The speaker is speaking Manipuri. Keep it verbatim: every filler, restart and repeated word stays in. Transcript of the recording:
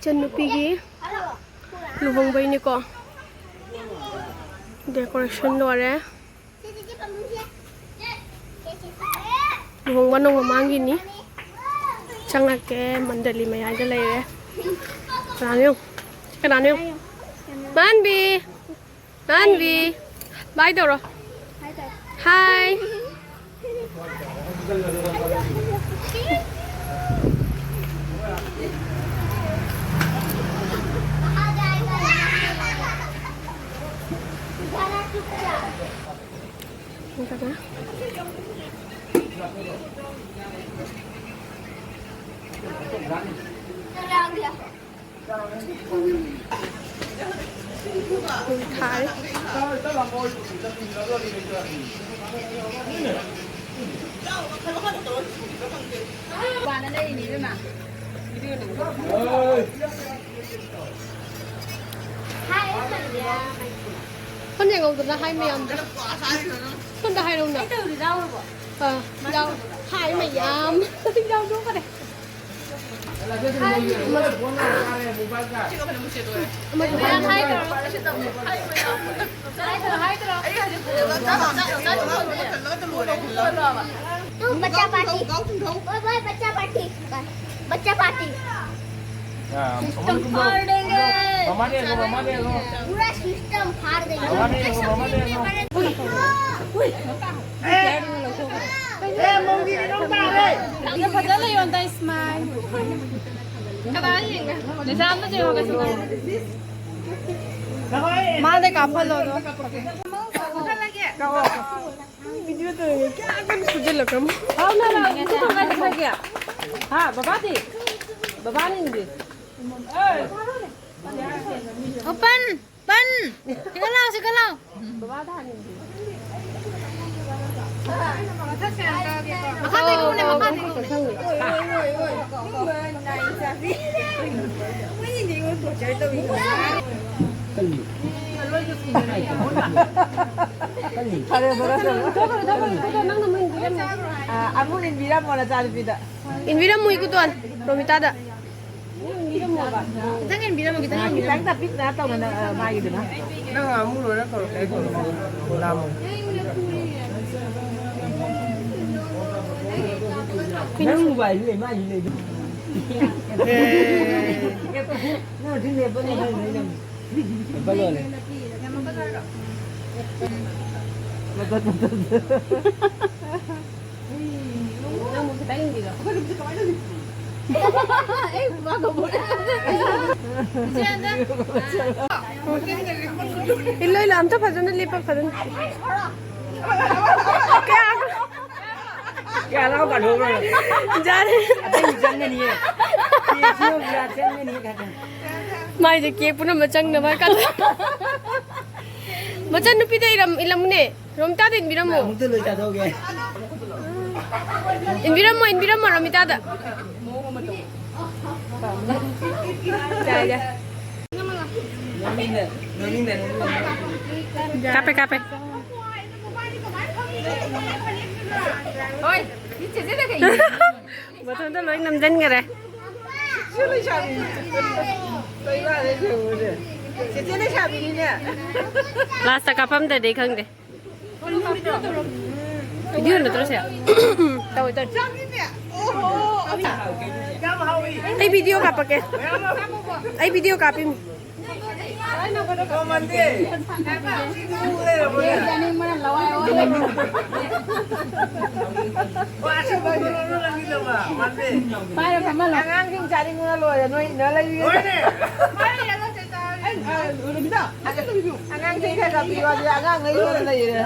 ꯏꯆꯟꯅꯨꯄꯤꯒꯤ ꯂꯨꯍꯣꯡꯕꯩꯅꯤꯀꯣ꯫ Decoration ꯂꯣꯏꯔꯦ꯫ ꯂꯨꯍꯣꯡꯕ ꯅꯣꯡ ꯃꯃꯥꯡꯒꯤꯅꯤ꯫ ꯆꯪꯉꯛꯀꯦ, ꯃꯟꯗꯂꯤ ꯃꯌꯥꯏꯗ ꯂꯩꯔꯦ꯫ ꯀꯅꯥꯅꯣ ꯌꯦꯡꯉꯨ꯫ ꯀꯅꯥꯅꯣ ꯌꯦꯡꯉꯨ꯫ ꯃꯥꯟꯕꯤ! ꯃꯥꯟꯕꯤ! Bye ꯇꯧꯔꯣ꯫ Hi꯫ ꯊꯥꯔꯦ꯫ ꯁꯣꯝꯗ ꯌꯦꯡꯍꯧꯗꯅ ꯍꯥꯏ ꯃꯌꯥꯝꯗꯣ꯫ ꯁꯣꯝꯗ ꯍꯥꯏꯔꯧꯅ꯫ ꯑꯥ, ꯌꯥꯎ-, ꯍꯥꯏ ꯃꯌꯥꯝ꯫ ꯌꯥꯎꯊꯣꯛꯈ꯭ꯔꯦ꯫ ꯑꯃꯁꯨ ꯍꯥꯏ꯫ ꯕꯆꯥ ꯄꯥꯔꯇꯤ꯫ ꯕꯥꯏ ꯕꯥꯏ, ꯕꯆꯥ ꯄꯥꯔꯇꯤ꯫ ꯕꯥꯏ꯫ ꯕꯆꯥ ꯄꯥꯔꯇꯤ꯫ ꯌꯥ, ꯁꯤꯁꯇꯝ ꯐꯥꯔ ꯗꯦꯡꯒꯦ꯫ ꯃꯃꯥꯗꯤ ꯌꯦꯡꯉꯣ, ꯃꯃꯥꯗꯤ ꯌꯦꯡꯉꯣ꯫ ꯄꯨꯔꯥ ꯁꯤꯁꯇꯝ ꯐꯥꯔ ꯗꯦꯡꯒꯦ꯫ ꯃꯃꯥꯗꯤ ꯌꯦꯡꯉꯣ, ꯃꯃꯥꯗꯤ ꯌꯦꯡꯉꯣ꯫ ꯎꯏ, ꯎꯏ꯫ ꯑꯦ, ꯃꯧꯒꯤ ꯀꯩꯅꯣꯝ ꯇꯥꯔꯦ꯫ ꯌꯥꯝꯅ ꯐꯖ ꯂꯩꯌꯣꯟꯗ ꯏꯁꯃꯥꯏꯜ꯫ ꯀꯅꯥ ꯌꯦꯡꯒꯦ? ꯅꯤꯁꯥꯝꯗ ꯆꯦꯜꯂꯣ ꯀꯩꯁꯨ ꯀꯥꯏꯗꯦ꯫ ꯃꯥꯗ ꯀꯥꯞꯍꯜꯂꯣ ꯑꯗꯣ꯫ ꯀꯛꯑꯣ꯫ ꯚꯤꯗꯤꯑꯣ ꯇꯧꯔꯤꯉꯩ ꯀꯌꯥ ꯀꯟꯅ ꯐꯨꯖꯜꯂꯛꯈ꯭ꯔꯃꯣ꯫ ꯍꯥꯎ, ꯅꯪ ꯂꯥꯛꯑꯣ, ꯏꯁꯤꯡ ꯊꯣꯡ ꯀꯥꯏꯗ ꯊꯛꯀꯦ? ꯍꯥ, ꯕꯕꯥꯗꯤ? ꯕꯕꯥꯅꯤꯗꯤ? ꯑꯣ, ꯄꯟ! ꯄꯟ! ꯁꯤꯗ ꯂꯥꯎ, ꯁꯤꯗ ꯂꯥꯎ꯫ ꯕꯕꯥꯗ ꯍꯥꯟꯅ ꯌꯦꯡꯕꯤꯌꯨ꯫ ꯃꯈꯥꯗꯩ ꯀꯛꯎꯅꯦ, ꯃꯈꯥꯗꯩ ꯀꯛꯎꯅꯦ꯫ ꯐꯔꯦ, ꯐꯔꯦ, ꯐꯔꯦ꯫ ꯊꯣꯛꯈ꯭ꯔꯣ, ꯊꯣꯛꯈ꯭ꯔꯣ, ꯊꯣꯛꯈ꯭ꯔꯣ, ꯅꯪꯅ ꯑꯃꯨꯛ ꯏꯟꯕꯤꯔꯝꯃꯣ꯫ ꯑꯥ, ꯑꯃꯨꯛ ꯏꯟꯕꯤꯔꯝꯃꯣ ꯅꯆꯥꯅꯨꯄꯤꯗ꯫ ꯏꯟꯕꯤꯔꯝꯃꯨ ꯏꯀꯨꯇꯣꯟ, ꯔꯣꯃꯤꯇꯥꯗ꯫ ꯈꯤꯇꯪ ꯌꯦꯡꯕꯤꯔꯝꯃꯣ, ꯈꯤꯇꯪ ꯌꯦꯡꯕꯤꯔꯝꯃꯣ꯫ ꯈꯤꯇꯪ ꯇꯞꯄꯤꯛꯅ ꯇꯧꯅ, ꯃꯥꯒꯤꯗꯨꯅ꯫ ꯅꯪ ꯑꯃꯨꯛ ꯂꯣꯏꯔ ꯀꯧꯔꯛꯀꯦ, ꯑꯩ ꯀꯧꯔꯛꯀꯦ꯫ ꯂꯥꯝꯃꯣ꯫ ꯅꯪ ꯃꯣꯕꯥꯏꯜꯗꯤ ꯂꯩ, ꯃꯥꯒꯤ ꯂꯩ꯫ ꯑꯦ꯫ ꯅꯪ ꯑꯗꯨꯝ ꯂꯦꯞꯄ ꯂꯩ, ꯅꯪ ꯂꯩ, ꯅꯪ꯫ ꯂꯦꯞꯄ ꯂꯣꯏꯔꯦ꯫ ꯏꯜꯂꯣ, ꯏꯜꯂꯣ, ꯑꯝꯇ ꯐꯖꯅ ꯂꯦꯞꯄ, ꯐꯖꯅ꯫ ꯀꯌꯥ? ꯀꯌꯥ ꯂꯥꯎ ꯀꯥꯊꯣꯛꯈ꯭ꯔꯣ? ꯌꯥꯔꯦ꯫ ꯑꯇꯩ ꯆꯪꯒꯅꯤꯌꯦ꯫ ꯀꯦꯛꯁꯤꯅ ꯄꯨꯔꯥ ꯆꯪꯒꯅꯤꯌꯦ ꯈꯔ ꯈꯔ꯫ ꯃꯥꯏꯁꯦ ꯀꯦꯛ ꯄꯨꯝꯅꯃꯛ ꯆꯪꯅꯕ ꯀꯟꯅ꯫ ꯃꯆꯟꯅꯨꯄꯤꯗ ꯏꯔꯝ-, ꯏꯂꯝꯃꯨꯅꯦ꯫ ꯔꯣꯃꯤꯇꯥꯗ ꯏꯟꯕꯤꯔꯝꯃꯣ꯫ ꯑꯃꯨꯛꯇ ꯂꯣꯏ ꯆꯥꯊꯣꯛꯑꯒꯦ꯫ ꯏꯟꯕꯤꯔꯝꯃꯣ, ꯏꯟꯕꯤꯔꯝꯃꯣ ꯔꯣꯃꯤꯇꯥꯗ꯫ ꯌꯥꯔꯦ, ꯌꯥꯔꯦ꯫ ꯅꯣꯛꯅꯤꯡꯗ, ꯅꯣꯛꯅꯤꯡꯗ, ꯅꯣꯛꯅꯤꯡꯗ꯫ ꯀꯥꯞꯄꯦ, ꯀꯥꯞꯄꯦ꯫ ꯃꯊꯟꯇ ꯂꯣꯏ ꯅꯝꯁꯤꯟꯈꯔꯦ꯫ ꯆꯦꯆꯦ ꯂꯩꯁꯥꯕꯤꯅꯤꯅꯦ꯫ ꯂꯥꯁꯇ ꯀꯥꯞꯐꯝꯗꯗꯤ ꯈꯪꯗꯦ꯫ ꯚꯤꯗꯤꯑꯣ ꯅꯠꯇ꯭ꯔꯣ ꯁꯦ? ꯇꯧꯋꯦ, ꯇꯧꯋꯦ꯫ ꯑꯩ ꯚꯤꯗꯤꯑꯣ ꯀꯥꯞꯄꯛꯀꯦ꯫ ꯑꯩ ꯚꯤꯗꯤꯑꯣ ꯀꯥꯞꯄꯤꯃꯤ꯫ ꯄꯥꯏꯔꯣ, ꯐꯝꯍꯜꯂꯣ꯫ ꯑꯉꯥꯡꯁꯤꯡ ꯆꯥꯅꯤꯡꯕꯅ ꯂꯣꯏꯔꯦ, ꯅꯣꯏ ꯏꯟꯅ ꯂꯩꯔꯤꯉꯩꯗ꯫ ꯑꯉꯥꯡꯁꯤꯡ ꯈꯔ ꯈꯔ ꯄꯤꯌꯣ, ꯑꯗꯨꯗꯤ ꯑꯉꯥꯡꯈꯩ ꯁꯣꯝꯗ ꯂꯩꯔꯦ꯫